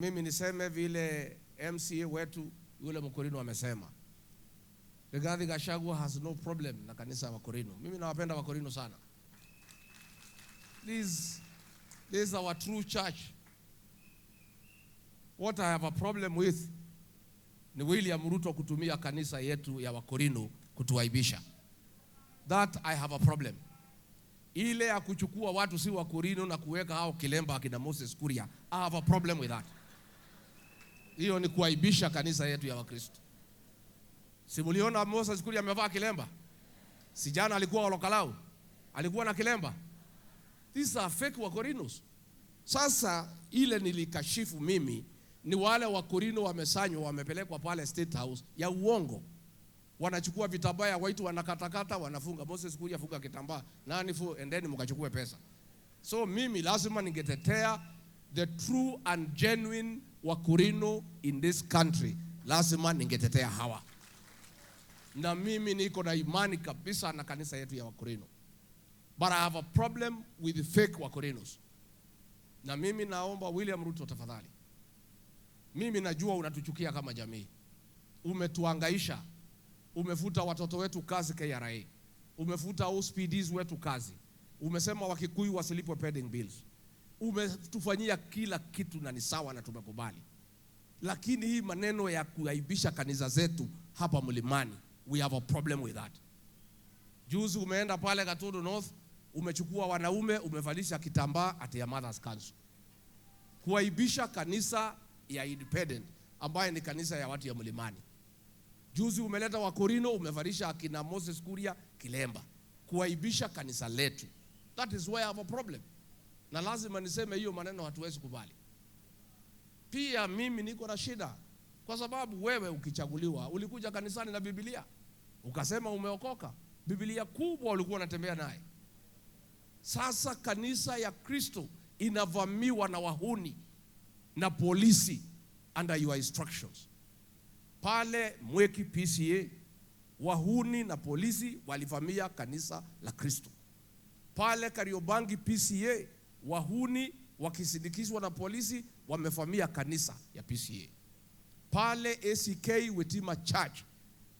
Mimi niseme vile MCA wetu yule Mkorino amesema. Rigathi Gachagua has no problem na kanisa ya Wakorino. Mimi nawapenda Wakorino sana. This is our true church. What I have a problem with ni William Ruto kutumia kanisa yetu ya Wakorino kutuaibisha. That I have a problem. Ile ya kuchukua watu si Wakorino na kuweka hao kilemba akina Moses Kuria, I have a problem with that. Hiyo ni kuaibisha kanisa yetu ya Wakristo. Si muliona Moses Kuria amevaa kilemba? Si jana alikuwa Olokalau? Alikuwa na kilemba? These are fake Wakorinos. Sasa ile nilikashifu mimi ni wale Wakorino wamesanywa wamepelekwa pale State House ya uongo. Wanachukua vitambaa ya waitu wanakatakata wanafunga. Moses Kuria funga kitambaa. Nani fu endeni mkachukue pesa. So mimi lazima ningetetea the true and genuine Wakorino in this country. Lazima ningetetea hawa. Na mimi niko na imani kabisa na kanisa yetu ya Wakorino. But I have a problem with the fake Wakorinos. Na mimi naomba William Ruto tafadhali. Mimi najua unatuchukia kama jamii. Umetuangaisha. Umefuta watoto wetu kazi KRA. Umefuta OSPDs wetu kazi. Umesema Wakikuyu wasilipwe pending bills. Umetufanyia kila kitu na ni sawa na tumekubali. Lakini hii maneno ya kuaibisha kanisa zetu hapa mlimani, we have a problem with that. Juzi umeenda pale Gatundu North, umechukua wanaume, umevalisha kitambaa at your mother's council. Kuaibisha kanisa ya Independent ambaye ni kanisa ya watu ya mlimani. Juzi umeleta Wakorino, umevalisha akina Moses Kuria kilemba. Kuaibisha kanisa letu. That is where I have a problem. Na lazima niseme hiyo maneno hatuwezi kubali. Pia mimi niko na shida kwa sababu wewe ukichaguliwa ulikuja kanisani na Biblia. Ukasema umeokoka. Biblia kubwa ulikuwa unatembea naye. Sasa kanisa ya Kristo inavamiwa na wahuni na polisi under your instructions. Pale Mwiki PCA wahuni na polisi walivamia kanisa la Kristo. Pale Kariobangi PCA wahuni wakisindikizwa na polisi wamevamia kanisa ya PCA. Pale ACK Witima Church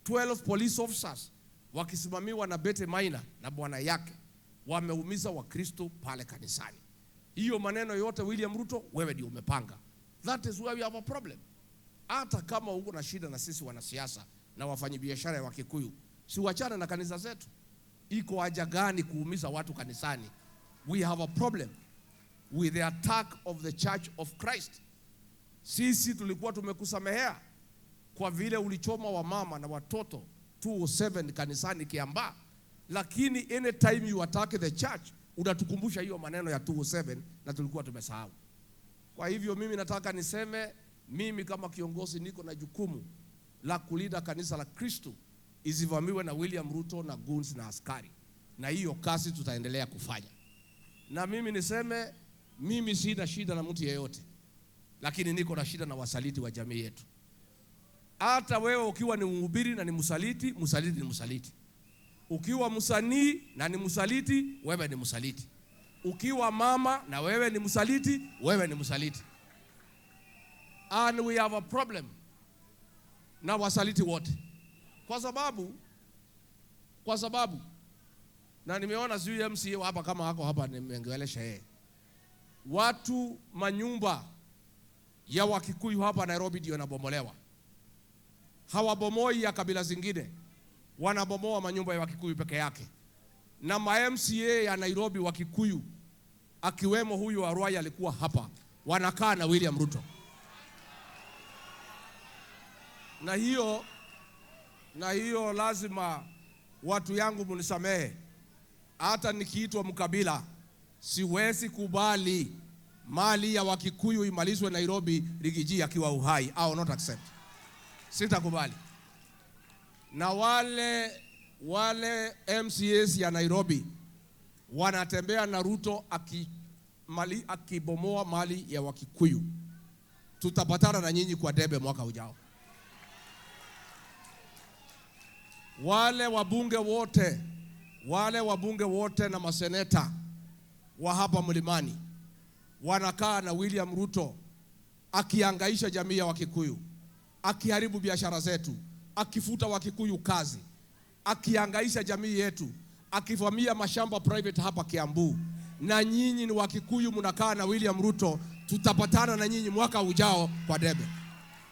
12 police officers wakisimamiwa na Bete Maina na bwana yake wameumiza Wakristo pale kanisani. Hiyo maneno yote William Ruto wewe ndio umepanga. That is where we have a problem. Hata kama uko na shida na sisi wanasiasa na wafanyabiashara wa Kikuyu, si wachana na kanisa zetu. Iko haja gani kuumiza watu kanisani? We have a problem with the attack of the Church of Christ. Sisi tulikuwa tumekusamehea kwa vile ulichoma wamama na watoto 207 kanisani Kiambaa, lakini anytime you attack the church unatukumbusha hiyo maneno ya 207 na tulikuwa tumesahau. Kwa hivyo mimi nataka niseme, mimi kama kiongozi niko na jukumu la kulinda kanisa la Kristo isivamiwe na William Ruto na goons na askari, na hiyo kazi tutaendelea kufanya. Na mimi niseme, mimi sina shida na mtu yeyote, lakini niko na shida na wasaliti wa jamii yetu. Hata wewe ukiwa ni mhubiri na ni msaliti, msaliti ni msaliti. Ukiwa msanii na ni msaliti, wewe ni msaliti. Ukiwa mama na wewe ni msaliti, wewe ni msaliti. And we have a problem na wasaliti wote. Kwa sababu na nimeona sijui MCA hapa kama hako hapa nimeongelesha yeye. Watu manyumba ya Wakikuyu hapa Nairobi ndio yanabomolewa. Hawabomoi ya kabila zingine, wanabomoa manyumba ya Wakikuyu peke yake. Na ma MCA ya Nairobi Wakikuyu akiwemo huyu wa Ruai alikuwa hapa, wanakaa na William Ruto. Na hiyo lazima watu yangu munisamehe. Hata nikiitwa mkabila siwezi kubali mali ya Wakikuyu imalizwe Nairobi Riggy G akiwa uhai. I will not accept. Sitakubali. Na wale MCAs ya Nairobi wanatembea na Ruto akibomoa mali ya Wakikuyu. Tutapatana na nyinyi kwa debe mwaka ujao. Wale wabunge wote na maseneta wa hapa mlimani wanakaa na William Ruto akiangaisha jamii ya Wakikuyu, akiharibu biashara zetu, akifuta Wakikuyu kazi, akiangaisha jamii yetu, akivamia mashamba private hapa Kiambu. Na nyinyi ni Wakikuyu mnakaa na William Ruto, tutapatana na nyinyi mwaka ujao kwa debe.